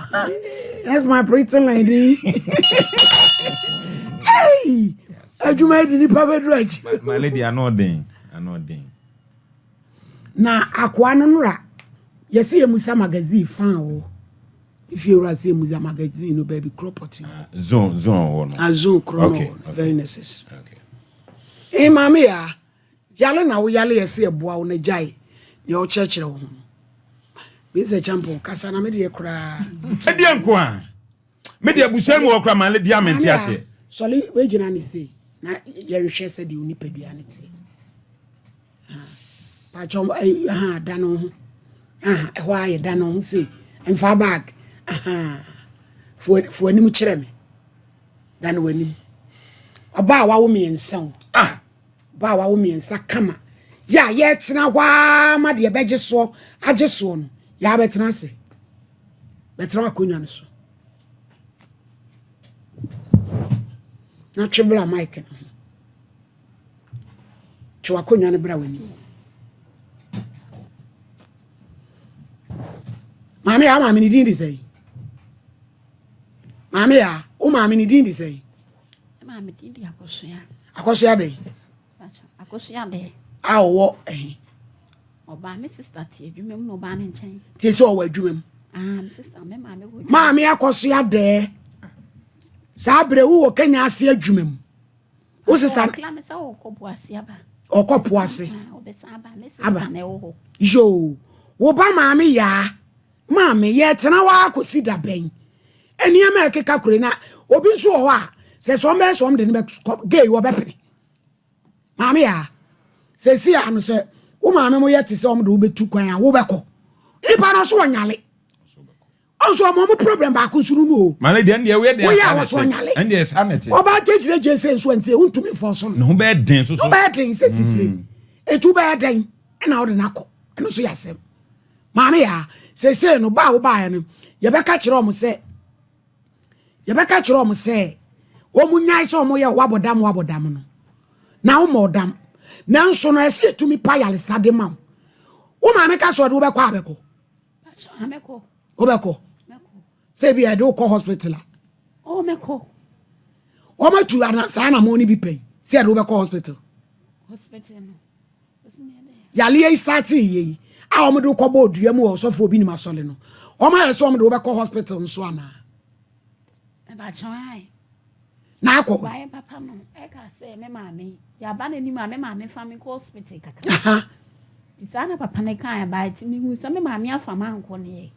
Yes, my pretty lady. Hey! Adwuma yi di nipa bɛduru akyi.
My lady, ano ɔden. Ano ɔden.
Na akoa no nora yɛsɛ yɛ musa magazine fan o. Ifie wura sɛ musa magazine no baabi korɔ pɔte.
Ah, zone zone wɔ no.
Ah, zone korɔ no wɔ no. Very necessary. Okay. Eh, maame ya. Yale na wo yale yɛsɛ yɛboa wo na gyae nea ɔkyerɛkyerɛ wo ho no. Mr. Champon kasa na me deɛ koraa.
Ɛdeɛ nko a. Me deɛ abusua mu wɔ koraa maame bia mente aseɛ.
Sɔle wegyina ne sei na yɛhwehwɛ sɛ deɛ onipadua no teɛ. Pakyɛ ha da no ho. Ɛhɔ a yɛ da no ho sei. Mfa bag. Fo anim kyerɛ me. Da no w'anim. Ɔbaa wawo mmiɛnsa o.
Ah.
Ba a wawo mmiɛnsa kama. Yɛ a yɛtena hɔ ara ma deɛ bɛgye soɔ agye soɔ no, yɛ a bɛtena ase. Bɛtena akonnwa no so. Na twe bra mic no ho. Twe w'akonnwa no bra w'anim. Maame ya, maame ne din de sɛn? Maame ya, wo maame ne din de sɛn?
Maame din de Akosua.
Akosua dɛn?
Akosua dɛn?
A ɔwɔ ɛhe?
Ɔbaa me sista te adwuma mu na ɔbaa ne nkyɛn.
Te sɛ ɔwɔ adwuma mu.
Ah, me sista me maame wɔ adwuma.
Maame Akosua dɛɛ. Saa berɛ wowɔ Kenya ase adwuma mu. Wo sista.
Ɔkla me sɛ ɔkɔ po ase aba.
Ɔkɔ po ase.
Ah, ɔbɛsan aba me sista na ɛwɔ hɔ.
Yoo, wo ba maame yaa. Maame, yɛtena hɔ ara kɔsi da bɛn? Nneɛma a ɛkeka kure na obi nso wɔ hɔ a sɛ sɛ ɔmbɛyɛ sɛ ɔmde no bɛkɔ gay wɔbɛpene. Maame yaa, sɛsi a no sɛ wo maame mo yɛ te sɛ ɔmde wobɛtu kwan a wobɛkɔ. Nipa no so ɔnyale. Ɔnso ɔmo ɔmo problem baako nso no no o.
Maame deɛ ɛndeɛ woyɛ deɛ
Woyɛ a wɔso ɔnyale.
Ɛndeɛ saa na ɛte.
Ɔbaa gyegyire gye sɛ nso ɛnte wontumi mfɔ so no.
Ne ho bɛyɛ den so so.
Ne ho bɛyɛ den sɛ sisire. Etu bɛyɛ dɛn ɛna wode no akɔ. Ɛno nso yɛ asɛm. Maame yaa, seesei no ba a wobaeɛ no, yɛbɛka kyerɛ wɔn sɛ, yɛbɛka kyerɛ wɔn sɛ, wɔn nyae sɛ wɔn yɛ wabɔ dam wabɔ dam no, na wɔn dam. Nanso no, ɛsɛ yɛtumi pa yalesa de ma wo. Wo maame ka sɛ ɔde wobɛkɔ abɛkɔ. Wobɛkɔ. Sɛ bi yɛde wokɔ hospital a.
Oh, mɛkɔ.
Wɔn atu ana saa anamɔn no bi pɛn sɛ yɛde wo bɛkɔ hospital.
Hospital no.
Yareɛ yi startee yɛ yi a wɔn de wo kɔbɔ odua mu wɔ ɔsɔfo obi nim asɔre no. Wɔn ayɛ sɛ wɔn de wo bɛkɔ hospital nso anaa?
Ɛbɛkyɛn ae.
Na akɔ hɔ.
Wayɛ papa no ɛka sɛ me maame yaba n'anim a me maame fa me kɔ hospital kakra. Nti saa na papa no kae but mehu sɛ me maame afa mankɔ no yɛ.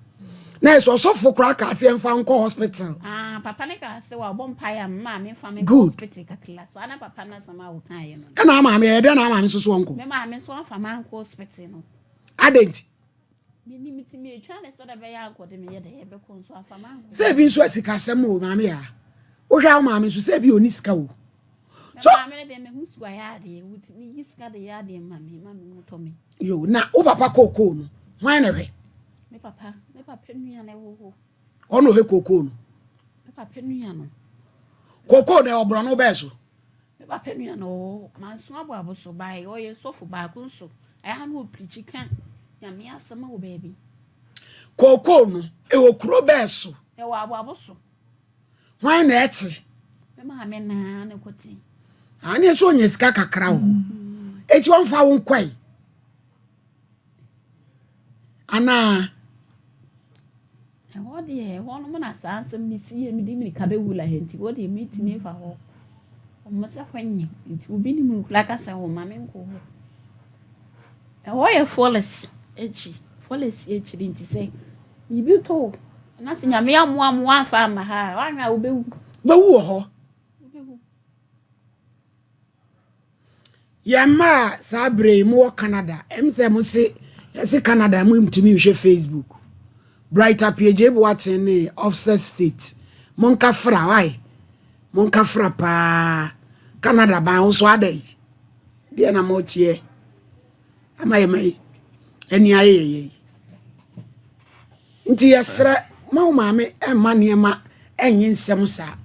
Na ɛsɛ ɔsɔfo koraa kaa sɛ yɛmfa nkɔ hospital.
Ah, papa no kaa sɛ wabɔ mpaeɛ a me maame fa me nkɔ
Good.
hospital kakra. Saa na papa no asɛm a ɔkaeɛ no.
Ɛna maame ɛyɛ dɛn na maame nso so ɔnkɔ?
Me maame nso afa mankɔ hospital no.
Adɛn nti?
Menim nti metwa ne sɛdeɛ ɛbɛyɛ a nkɔde meyɛ dɛ ɛbɛkɔ nso afa mankɔ.
Sɛ ebi nso asikasɛm o maame yaa. Wohwɛ a wo maame nso sɛ ebi ɔni sika o.
Me maame no deɛ mehu su ayɛ adeɛ wotumi yi sika de yɛ adeɛ ma me ma me ho tɔ me.
Yo na wo papa kookoo no hwan na ɛhwɛ?
Me papa me papa nua na ɛwɔ hɔ.
Ɔno ɔhwɛ kookoo no.
Me papa nua no.
Kookoo no ɛwɔ borɔno bɛɛ so.
Me papa nua no ɔwɔ hɔ manso aboabo so bae ɔyɛ sɔfo baako nso ɛha no ɔpirikyi ka nyame asɛm wɔ baabi.
Kookoo no ɛwɔ kuro bɛɛ so.
Ɛwɔ aboabo so.
Hwan na ɛte?
Me maame naa ne kɔte.
Ane ah, sɛ ɔnya sika kakra o. Eti ɔmfa wo nkɔe. Anaa?
Ɛhɔ deɛ ɛhɔ nom na saa asɛm no si yɛ mede mirika bɛwura ha nti hɔ deɛ metumi mfa hɔ. Wɔn sɛ hɔ nyɛ nti obi ne mu nkura ka sɛ wɔn ma me nkɔ hɔ. Ɛhɔ yɛ forest akyi forest akyiri nti sɛ biribi to wo na sɛ Nyame ammoa mo woamfa amma ha a woanhwɛ a wobɛwu.
Bɛwu wɔ hɔ.
Wobɛwu.
Yɛn mma a saa berɛ yi mowɔ Canada, ɛm sɛ mo se yɛse Canada mo ntumi nhwɛ Facebook. Bright Appiagyei Boateng ne Offset State, monka fra why? Monka fra paa. Canada ban wo so ada yi. Deɛ na mokyeɛ ama yɛ ma yi ani ayɛ yɛ yi. Nti yɛsrɛ ma wo maame ɛmma nneɛma ɛnye nsɛm saa.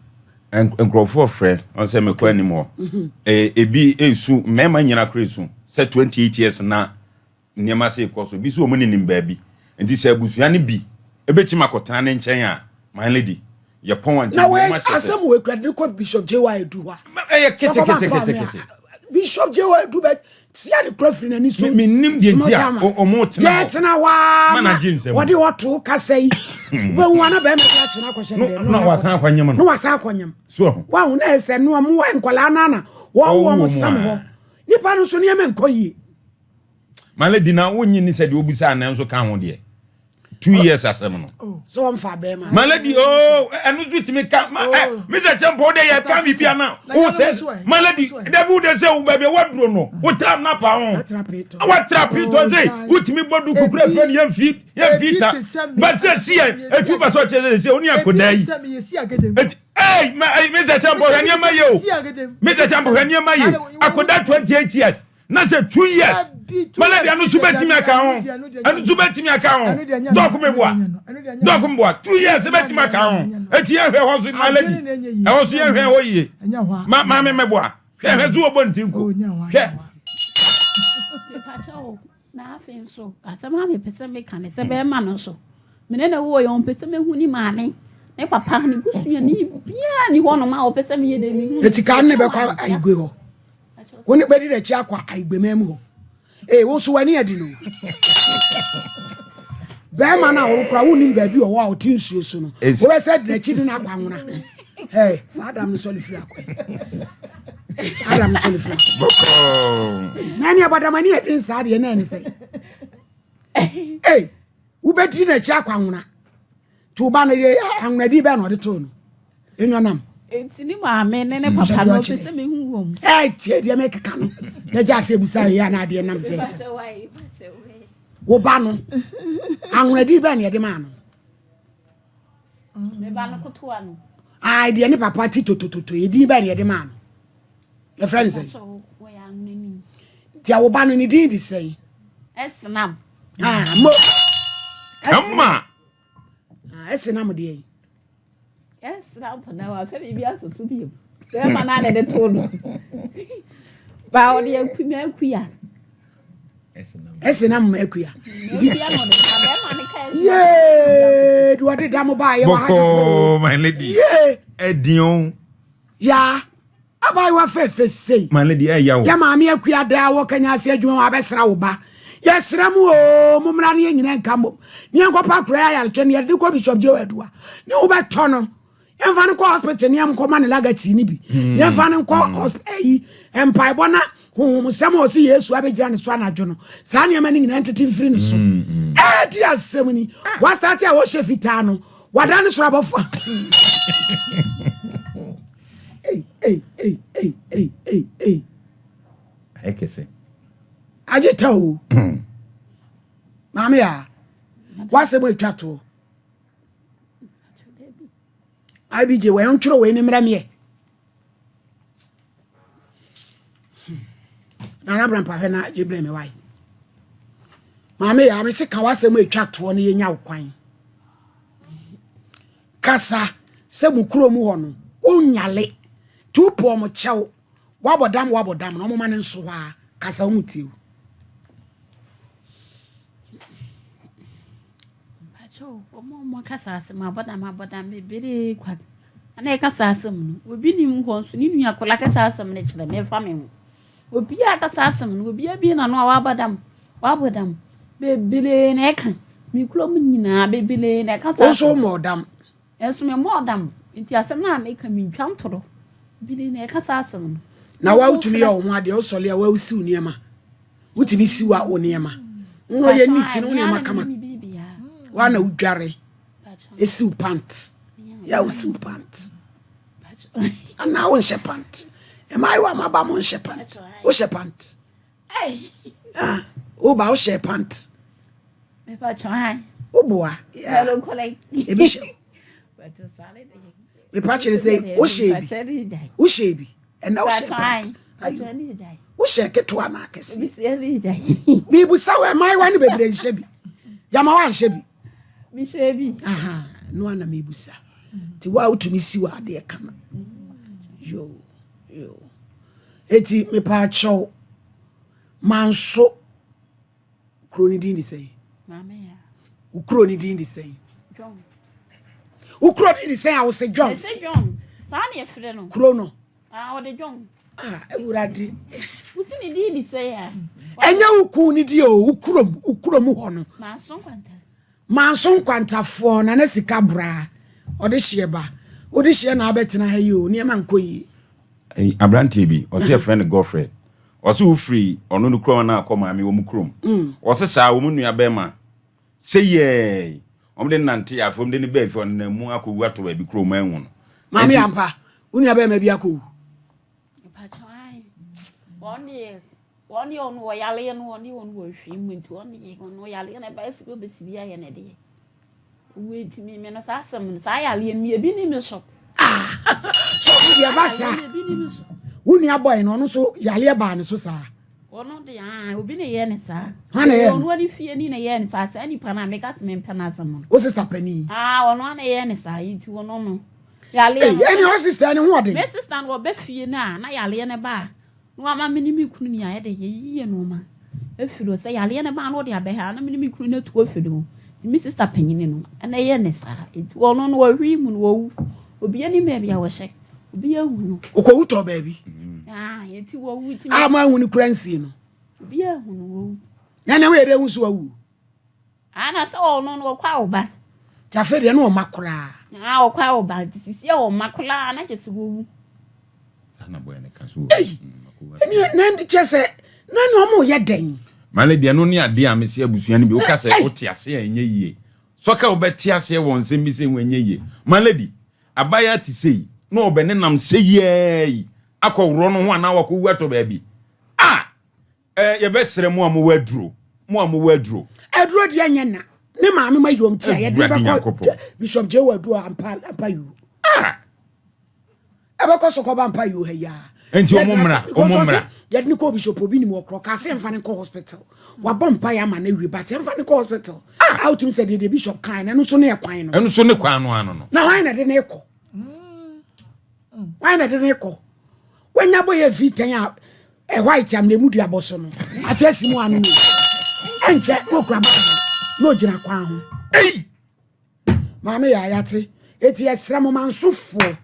Nkurɔfoɔ frɛ ɔn sɛ mekɔ anim hɔ mhm. ebi esu mmarima nyina kora esu sɛ 28 years na nneɛma se kɔ so bi so wɔn nenim baabi nti sɛ abusua no bi ebɛtumi akɔtena ne nkyɛn a my lady Yɛ pɔn a nti
Na wei asɛm wei kura de kɔ Bishop J.Y. Edu hɔ
a. Ɛyɛ kete kete kete kete.
Bishop J.Y. Edu bɛ tia de kura firi n'ani so.
Mi nim deɛ nti a ɔmo tena hɔ.
Yɛ tena hɔ aa ma wɔde ɔto kasa yi. Wobɛhu ana bɛrima bi akyena akɔhyɛ no dɛm.
Na wasan akɔ nyem no.
Na wasan akɔ nyem. So ho. Wahu na ɛsɛ no ɔmo nkwadaa no ana wɔn wɔn sam hɔ. Nipa no nso nneɛma nkɔ yie.
My lady na wonyi ni sɛ deɛ obisa anan nso ka ho deɛ. Two years asɛm no.
Oh. Sɛ wɔn fa bɛrima.
My lady oh ɛno nso tumi ka ma ɛ Mr. Kyɛnpɔ o de yɛ ka biribi ana o sɛ my lady dabi o de sɛ o baabi a waduro no o tam na pa ho.
Watra pitɔ.
Watra pitɔ sɛ wotumi bɔ duku kura fɛn yɛn fi yɛn fi ta ba sɛ si yɛ etu ba sɛ ɔkyɛ sɛ sɛ o ni akoda yi. Hey, Mr. Kyɛnpɔ hwɛ nneɛma yɛ o Mr. Kyɛnpɔ hwɛ nneɛma yɛ akoda 28 years. na sɛ two years maladi ɛno nso bɛtumi aka ho ɛno nso bɛtumi aka ho dɔɔko mi boa dɔɔko mi boa two years bɛtumi aka ho eti yɛn hwɛ hɔ so maladi ɛhɔ so yɛn hwɛ hɔ yie ma maame mɛ boa hwɛ hwɛ so wɔ bɔ ne ti nko hwɛ.
Na afei nso, asɛm a mepɛ sɛ meka ne sɛ bɛrima no nso, me ne no wɔ yɛ ɔmpɛ sɛ mehu ne maame, ne papa, ne busuani biara ni hɔnom a ɔpɛ sɛ meyɛ dɛ mehu.
Eti kan ne bɛkɔ ayigbe hɔ. Wo ne bɛdi n'akyi akɔ ayigbe man mu hɔ. Ee, wo nso w'ani adi no. Bɛrima no a wɔkora wonim baabi ɔwɔ a ɔte nsuo so no, wobɛsɛ di n'akyi de no akɔ anwona. Hey, fa Adam no sɔre firi akɔ. Adam no sɔre firi akɔ. Na ne abadam ani ɛden saa deɛ na ɛne sɛ. Hey, wobɛdi n'akyi akɔ anwona. Nti wo ba no deɛ anwonadi bɛn na ɔde too no? Enwanam.
Nti ne maame ne ne papa no ɔpɛ sɛ mehu wɔn.
Ɛɛ tie deɛ mekeka no na gya ase ebusa yɛ ana adeɛ nam sɛ ɛte. Wo ba no anwonadi bɛn na yɛde maa no?
Me ba no kotoa no.
Ayi deɛ ne papa ti totototo edin bɛn na yɛde maa no? Yɛfrɛ no sɛn? Nti a wo ba no ne din de sɛn?
Ɛsenam.
Ah, mo.
Ɛma.
Ah, ɛsenam deɛ yi.
Ɛsenam po na wafɛ biribi asoso bio. Bɛrima no a na ɛde too no. Ba ɔde akuma akuya.
Ɛsenam ma akuya. Yee, de ɔde da mo ba yɛ wɔ ha.
Bɔkɔɔ, my lady.
Yee.
Ɛdion.
Yaa. Abaayewa fɛfɛ sei.
My lady ɛya o.
Yɛ maame akua daa wɔ kanya ase adwuma mu abɛsra wo ba. Yɛsrɛ mo oo mo mmra ne yɛn nyinaa nka mmom. Ne yɛn kɔpa akora yɛ ayaretwɛ ne yɛde kɔ Bishop J.O. Adua. Ne wo bɛtɔ no. Yɛmfa no kɔ hospital ne yɛnkɔ ma ne lagati ne bi. Hmm. Yɛmfa no nkɔ hmm. ayi mpaebɔ na honhom sɛm a ɔsi Yesu abɛgyina ne so anadwo no. Saa nneɛma no nyinaa ntete mfiri ne so. Hmm, Ɛdi asɛm ni. Wasate a wɔhyɛ fitaa no. Wada ne soro abɔfo. Ei, ei, ei, ei, ei, ei, ei.
Ayɛ kɛse.
Agye ta o. Hmm. Maame ya, w'asɛm atwa toɔ. IBJ, wɔn ntwerɛ wei ne mmerɛ meɛ. Hmm. Nana Brampa hwɛ na gye brɛ me wae. Maame ya, mese ka w'asɛm atwa toɔ no yɛnya wo kwan. Kasa sɛ mo kurom hɔ no wonyale nti wopɛ ɔmo kyɛw wabɔ dam wabɔ dam na ɔmo ma no nso hɔ a kasa ɔmo tie wo.
Mpakyɛw ɔmo a ɔmo kasa asɛm abɔ dam abɔ dam bebree kwa ana ɛkasa asɛm no obi nim hɔ nso ne nua kola kasa asɛm no kyerɛ me fa me ho. Obiara kasa asɛm no, obiara bue n'ano a wabɔ dam, wabɔ dam. Bebree na ɛka. Me kurom nyinaa bebree na ɛka saa
Wo nso wommɔɔ dam.
Nso memmɔɔ dam. Nti asɛm no a meka mentwa ntoro. Bebree na ɛka saa asɛm no.
Na wo a wotumi yɛ wo ho adeɛ, wosɔre a woasiw nneɛma. Wotumi siw a wo nneɛma. Na ɔyɛ neat ne wo nneɛma kama. Woa na wodware, esiw pant. Yɛ a wosiw pant. Anaa wonhyɛ pant. Mmaayewa a maba mo nhyɛ pant. Wohyɛ pant. Ah, woba wohyɛ pant. Woboa. Ebi hyɛ wo. Mepa kyerɛ sɛ wohyɛ bi. Wohyɛ bi. Ɛnna wohyɛ pant. Ayo. Wohyɛ ketewa na akɛseɛ. Biribusa wɔ mmaayewa no bebree nhyɛ bi. Gyama woanhyɛ bi.
Mehyɛ bi.
Aha, no ana mebusa. Nti wo a wotumi si wɔ adeɛ kama. Yo, yo. Eti mepaakyɛw manso kuro ne din de sɛn? Wo kuro ne din de sɛn? Wo kuro din de sɛn a wo se John?
John. Saa na yɛfrɛ no.
Kuro no.
Ah, ɔde John.
Ah, awurade.
Wosi ne din de sɛn a?
Ɛnyɛ wo kun ne di o, wo kurom, wo kurom hɔ no.
Manso nkwanta.
Manso nkwantafoɔ nana sika braa ɔde hyeɛ ba wode hyeɛ na abɛtena ha yi o nneɛma nkɔ yie.
Aberanteɛ bi ɔse yɛfrɛ no Godfrey ɔse wofiri ɔno no kurom na akɔ maame wɔn kurom ɔse saa wɔn nua bɛrima sɛ yɛɛ wɔn de nante afei wɔn de ne bɛɛ fi ɔnenam mu akɔwu ato baabi kurom anhu no.
Maame ampa wo nua bɛrima bi akɔwu.
Wɔn deɛ Wɔn deɛ ɔno ɔyareɛ no wɔn deɛ ɔno wɔ hwee mu nti wɔn deɛ ɔno ɔyareɛ no ɛbɛyɛ sɛ ɔbɛsi bi ayɛ ne deɛ owó ntumi mi no saa asɛm no saa yareɛ no ebi ni mi so.
Ah, so ɔno deɛ ɛba saa wo nua bɔe no ɔno nso yareɛ baa ne so saa.
Ɔno deɛ ah obi na yɛ ne saa.
Hwan na yɛ no?
Ɔno ne fie ni na yɛ ne saa saa nipa no a meka sɛ mempɛ n'asɛm no.
Wo sista panin.
Ah ɔno ana yɛ ne saa nti ɔno no yareɛ no.
Ɛne ɔ sista ne ho ɔden.
Me sista no ɔbɛ fie no a na yareɛ no ba a. Na wama me ne me kunu nea ayɛ dɛ yɛyiyi yɛn nnoɔma afiri hɔ. Sɛ yareɛ no ba a na ɔde abɛha na me ne me kunu no atu afiri hɔ. Nti me sista panyini no na ɛyɛ ne saa. Nti ɔno no ɔhwee mu no wawu. Obiara nim baabi a ɔhyɛ. Obiara nhu no.
Ɔkɔwu tɔɔ baabi.
Ah, nti wawu. Nti
A moanhu no kura nsie no.
Obiara nhu no wawu.
Na na woyɛ dɛ hu so wawu.
Ah, na sɛ ɔno no ɔkɔ a ɔba.
Nti afei deɛ na ɔma koraa.
Ah, ɔkɔ a ɔba. Nti sisi a ɔma koraa na kyɛ sɛ wawu.
Ei, ɛne na kyɛ sɛ na ne ɔmo yɛ dɛn.
Male deɛ no ne adeɛ a mese abusua no bi woka sɛ wote aseɛ a ɛnyɛ yie sɔka wobɛte aseɛ wɔ nsɛm bi sɛ ho ɛnyɛ yie my lady abaayewa te sei na ɔbɛnenam sɛ yiaa yi akɔ worɔ no ho anaa wakɔwu atɔ baabi a Eh, yɛbɛsrɛ mo a mowɔ aduro, mo a mowɔ aduro.
Aduro deɛ nyɛ na ne maame ma yom ti a yɛde bɛkɔ Bishop J. Wɔ aduro ampa ampa yu.
Ah!
Ɛbɛkɔ so kɔba ampa yu ha yi a.
Nti ɔmo mmra, ɔmo mmra.
Yɛde ne kɔ Bishop obi nim wɔ korɔ kaa sɛ mfa ne nkɔ hospital. Wabɔ mpa yɛ ama no awie but mfa ne kɔ hospital. Ah! A wotumi sɛ deɛ deɛ Bishop kan no ɛno nso ne yɛ kwan no.
Ɛno nso ne kwan no ano no.
Na hwan na ɛde ne kɔ? Hwan na ɛde ne kɔ? Wanya bɔ yɛ fi tɛn a ɛ white am na emu dua bɔ so no ate asi mu ano no ɛnkyɛ na okura baabu na ogyina kwan ho
ei
maame yɛ ayate eti ɛsrɛ mo mansofoɔ.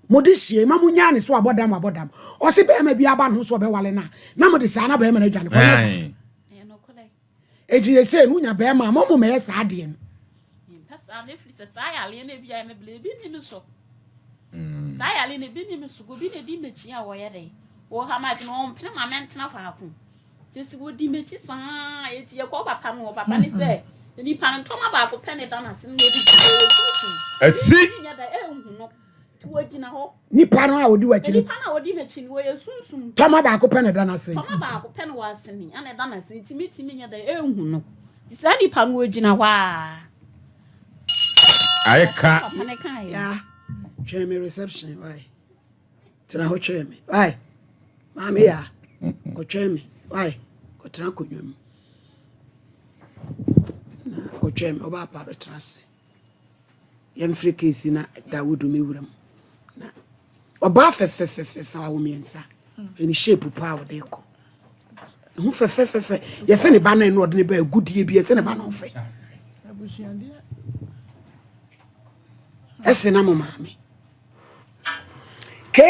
Mode hyia ma monyaa ne so abɔ dam abɔ dam. Ɔse bɛrima bi aba ne ho so ɔbɛwale no a, na mode saa na bɛrima no adwane kɔ. Nyɛ saa. Enti seesei no wonya bɛrima a, mo mo mɛyɛ saa adeɛ no.
Mempɛ saa no ɛfiri sɛ saa yareɛ no ebi ayɛ me bla ebi nni me so. Saa yareɛ no ebi nni me so. Obi na edi m'akyi a wɔyɛ dɛn? Wɔha m'adwene wɔmpene ma mentena faako. Kyerɛ sɛ wɔdi m'akyi saa eti yɛkɔ papa no hɔ papa ne sɛ nipa no ntɔma baako pɛ ne da n'ase na ɔdi gyina hɔ sunsum.
Ɛsi.
Nyɛ da ɛnhu no. Nti wɔgyina hɔ.
Nipa no a ɔdi w'akyi no.
Nipa no a ɔdi m'akyi no wɔyɛ sunsum.
Tɔma baako pɛ na ɛda n'ase.
Tɔma baako pɛ na wɔ asene ɛna ɛda n'ase nti metumi nyɛ da ɛnhu no. Nti saa nipa no wɔgyina hɔ a.
Ayɛ ka.
Papa ne kaeɛ.
Ya twɛn me reception why. Tena hɔ twɛn me why. Maame ya kɔtwɛn me why. Kɔtena akonnwa mu. Na kɔtwɛn me ɔbaa pa bɛtena ase. Yɛmfrɛ keesi na Dawudu me wura mu. Na ɔbaa fɛfɛfɛfɛ awo mmiɛnsa. Ɛne shape paa ɔde kɔ. Ɛho fɛfɛfɛfɛ. Yɛsɛ ne ba no ɛno ɔde ne ba agudie bi yɛsɛ ne ba no ɔfɛ. Ɛsɛ na mo maame. Kee.